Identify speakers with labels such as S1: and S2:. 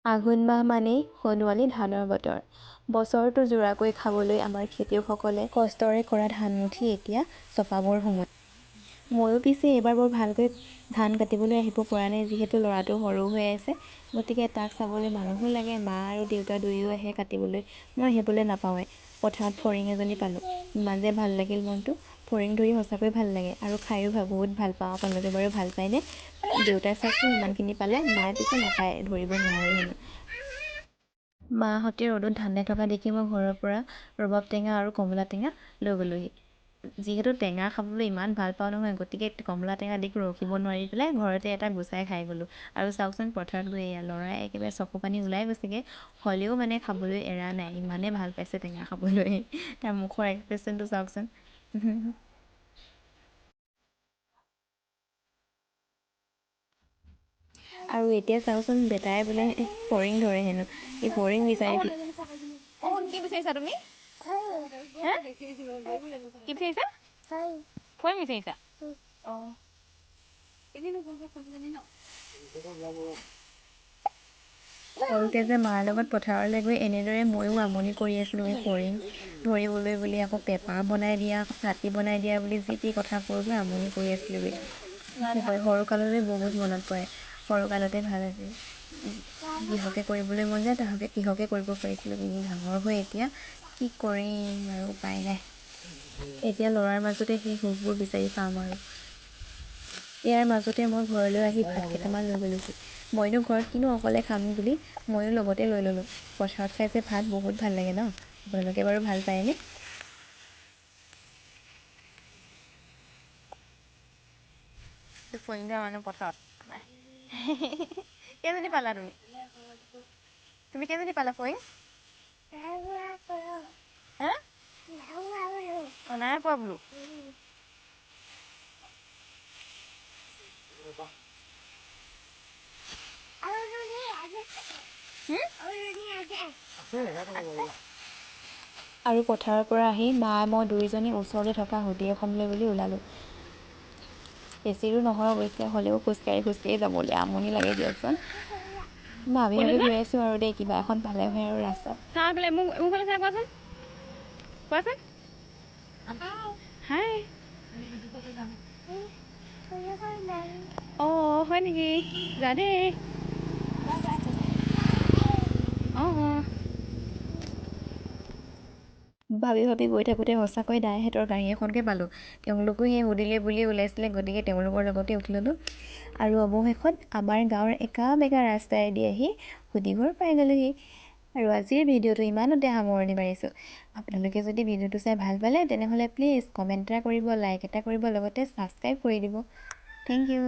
S1: আঘোণ মাহ মানেই সোণোৱালী ধানৰ বতৰ। বছৰটো জোৰাকৈ খাবলৈ আমাৰ খেতিয়কসকলে কষ্টৰে কৰা ধানমুঠি এতিয়া চপাবৰ সময়। ময়ো পিছে এইবাৰ বৰ ভালকৈ ধান কাটিবলৈ আহিব পৰা নাই, যিহেতু ল'ৰাটো সৰু হৈ আছে, গতিকে তাক চাবলৈ মানুহো লাগে। মা আৰু দেউতা দুয়ো আহে কাটিবলৈ, মই আহিবলৈ নাপাওঁৱেই। পথাৰত ফৰিং এজনী পালোঁ, ইমান যে ভাল লাগিল মনটো। ফৰিং ধৰি সঁচাকৈ ভাল লাগে আৰু খায়ো বহুত ভাল পাওঁ। আপোনালোকে বাৰু ভাল পায়নে? দেউতাই চাওকচোন ইমানখিনি পালে, মায়ে পিছে নাপায়, ধৰিব নোৱাৰে হেনো। মাহঁতে ৰ'দত ধান দাই থকা দেখি মই ঘৰৰ পৰা ৰবাব টেঙা আৰু কমলা টেঙা লৈ গ'লোহি। যিহেতু টেঙা খাবলৈ ইমান ভাল পাওঁ নহয়, গতিকে কমলা টেঙা দেখি ৰখিব নোৱাৰি পেলাই ঘৰতে এটা গুচাই খাই গ'লোঁ। আৰু চাওকচোন পথাৰত গৈ এয়া ল'ৰাই একেবাৰে চকু পানী ওলাই গৈছেগৈ, হ'লেও মানে খাবলৈ এৰা নাই, ইমানেই ভাল পাইছে টেঙা খাবলৈ। তাৰ মুখৰ এক্সপ্ৰেশ্যনটো চাওকচোন। আৰু এতিয়া চাওকচোন বেটাই বোলে ফৰিং ধৰে হেনো, এই ফৰিং বিচাৰি।
S2: কি বিচাৰিছা তুমি? কি বিচাৰিছা? ফৰিং বিচাৰিছা? অঁ।
S1: সৰুতে যে মাৰ লগত পথাৰলৈ গৈ এনেদৰে ময়ো আমনি কৰি আছিলোঁ এই ফৰিং ধৰিবলৈ বুলি, আকৌ পেঁপা বনাই দিয়া, ছাতি বনাই দিয়া বুলি যি টি কথা কৈ কৈ আমনি কৰি আছিলোঁগৈ। সৰুকাললৈ বহুত মনত পৰে, সৰুকালতে ভাল আছিল। যিহকে কৰিবলৈ মন যায় তাহকে কিহকে কৰিব পাৰিছিলোঁ, কিন্তু ডাঙৰ হৈ এতিয়া কি কৰিম আৰু উপায় নাই। এতিয়া ল'ৰাৰ মাজতে সেই সুখবোৰ বিচাৰি পাম আৰু। ইয়াৰ মাজতে মই ঘৰলৈ আহি ভাত কেইটামান লৈ গ'লোহি। মইনো ঘৰত কিনো অকলে খাম বুলি ময়ো লগতে লৈ ল'লোঁ। পথাৰত খাই যে ভাত বহুত ভাল লাগে ন? আপোনালোকে বাৰু ভাল পায়নে?
S2: ফৰিং ধৰা মানুহ পথাৰত। কেইজনী পালা তুমি? তুমি কেইজনী পালা ফৰিং? হা? অঁ, নাই পোৱা বোলো।
S1: আৰু পথাৰৰ পৰা আহি মা মই দুয়োজনী ওচৰতে থকা সুঁতি এখনলৈ বুলি ওলালোঁ। বেছি দূৰ নহয় অৱশ্যে, হ'লেও খোজকাঢ়ি খোজকাঢ়ি যাবলৈ আমনি লাগে দিয়কচোন। ভাবি ভাবি গৈ আছোঁ আৰু দেই, কিবা এখন পালে হয় আৰু ৰাস্তাত।
S2: চাওঁ পেলাই মোক মোৰ ফালে চাই কোৱাচোন, কোৱাচোন। হাই। অঁ, হয় নেকি? যা দেই। অঁ অঁ।
S1: ভাবি ভাবি গৈ থাকোঁতে সঁচাকৈ দাইহঁতৰ গাড়ী এখনকে পালোঁ। তেওঁলোকো সেই সুধিলে বুলিয়ে ওলাইছিলে, গতিকে তেওঁলোকৰ লগতে উঠি ল'লোঁ। আৰু অৱশেষত আমাৰ গাঁৱৰ একা বেকা ৰাস্তাইদি আহি সুদিঘৰ পাই গ'লোহি। আৰু আজিৰ ভিডিঅ'টো ইমানতে সামৰণি মাৰিছোঁ। আপোনালোকে যদি ভিডিঅ'টো চাই ভাল পালে তেনেহ'লে প্লিজ কমেণ্ট এটা কৰিব, লাইক এটা কৰিব, লগতে ছাবস্ক্ৰাইব কৰি দিব। Thank you.